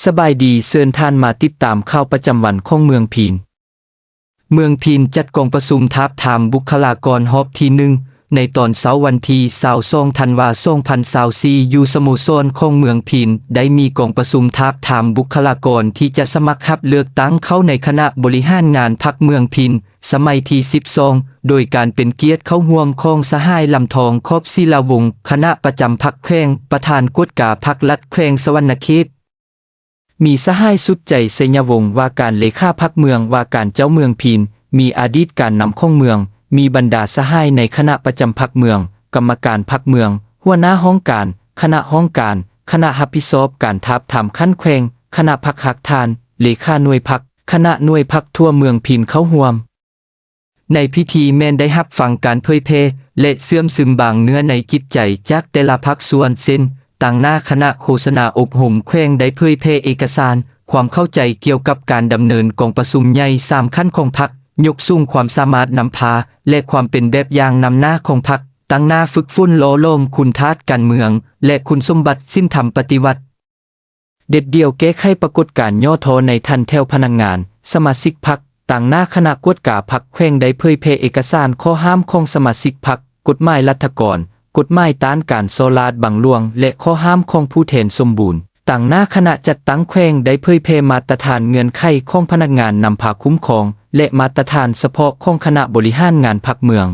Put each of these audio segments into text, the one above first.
ສະບາຍດີ, ເຊີນທ່ານມາຕິດຕາມຂ່າວປະຈຳວັນຂອງເມືອງພີນ. ເມືອງພີນຈັດກອງປະຊຸມທາບທາມບຸກຄະລາກອນຮອບທີໜຶ່ງ ໃນຕອນເຊົ້າວັນທີຊາວສອງ ທັນວາ ສອງພັນຊາວສີ່ ຢູ່ສະໂມສອນຂອງເມືອງພີນ ໄດ້ມີກອງປະຊຸມທາບທາມບຸກຄະລາກອນທີ່ຈະສະໝັກຮັບເລືອກຕັ້ງເຂົ້າໃນຄະນະບໍລິຫານງານພັກເມືອງພີນ ສະໄໝທີສິບສອງ ໂດຍການເປັນກຽດເຂົ້າຮ່ວມຂອງສະຫາຍ ລຳທອງ ຂອບສີລາວົງ ຄະນະປະຈຳພັກແຂວງ, ປະທານກວດກາພັກລັດແຂວງສະຫວັນນະເຂດ. ມີສະຫາຍ ສຸດໃຈ ໄຊຍະວົງ ວ່າການເລຂາພັກເມືອງ, ວ່າການເຈົ້າເມືອງພີນ, ມີອະດີດການນຳຂອງເມືອງ, ມີບັນດາສະຫາຍໃນຄະນະປະຈຳພັກເມືອງ, ກຳມະການພັກເມືອງ, ຫົວໜ້າຫ້ອງການ, ຄະນະຫ້ອງການ, ຄະນະຮັບຜິດຊອບການທາບທາມຂັ້ນແຂວງ, ຄະນະພັກຮາກຖານ, ເລຂາໜ່ວຍພັກ, ຄະນະໜ່ວຍພັກທົ່ວເມືອງພີນເຂົ້າຮ່ວມ. ໃນພິທີແມ່ນໄດ້ຮັບຟັງການເຜີຍແຜ່ ແລະ ເຊື່ອມຊຶມບາງເນື້ອໃນຈິດໃຈຈາກແຕ່ລະພາກສ່ວນ ເຊັ່ນ ຕາງໜ້າຄະນະໂຄສະນາອົບຮົມແຂວງໄດ້ເຜີຍແຜ່ເອກະສານຄວາມເຂົ້າໃຈກ່ຽວກັບການດຳເນີນກອງປະຊຸມໃຫຍ່ສາມຂັ້ນຂອງພັກ, ຍົກສູງຄວາມສາມາດນຳພາ ແລະ ຄວາມເປັນແບບຢ່າງນຳໜ້າຂອງພັກ, ຕາງໜ້າຝຶກຝົນຫຼໍ່ຫຼອມຄຸນທາດການເມືອງ ແລະ ຄຸນສົມບັດສິນທຳປະຕິວັດ. ເດັດດ່ຽວແກ້ໄຂປາກົດການຫຍໍ້ທໍ້ໃນຖັນແຖວພະນັກງານ, ສະມາຊິກພັກ, ຕາງໜ້າຄະນະກວດກາພັກແຂວງໄດ້ເຜີຍແຜ່ເອກະສານຂໍ້ຫ້າມຂອງສະມາຊິກພັກ, ກົດໝາຍລັດຖະກອນ, ກົດໝາຍຕ້ານການສໍ້ລາດບັງຫຼວງ ແລະ ຂໍ້ຫ້າມຂອງຜູ້ແທນສົມບູນ, ຕາງໜ້າຄະນະຈັດຕັ້ງແຂວງໄດ້ເຜີຍແຜ່ມາດຕະຖານເງື່ອນໄຂຂອງພະນັກງານນຳພາຄຸ້ມຄອງ ແລະ ມາດຕະຖານສະເພາະຂອງຄະນະບໍລິຫານງານພັກເມືອງ.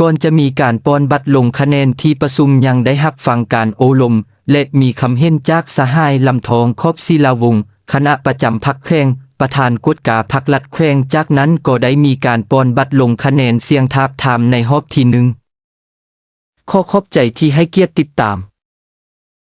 ກ່ອນຈະມີການປ່ອນບັດລົງຄະແນນ, ທີ່ປະຊຸມຍັງໄດ້ຮັບຟັງການໂອ້ລົມ ແລະ ມີຄຳເຫັນຈາກສະຫາຍ ລຳທອງ ຂອບສີລາວົງ ຄະນະປະຈຳພັກແຂວງ, ປະທານກວດກາພັກລັດແຂວງ, ຈາກນັ້ນກໍໄດ້ມີການປ່ອນບັດລົງຄະແນນສຽງທາບທາມໃນຮອບທີໜຶ່ງ. ຂໍຂອບໃຈທີ່ໃຫ້ກຽດຕິດຕາມ.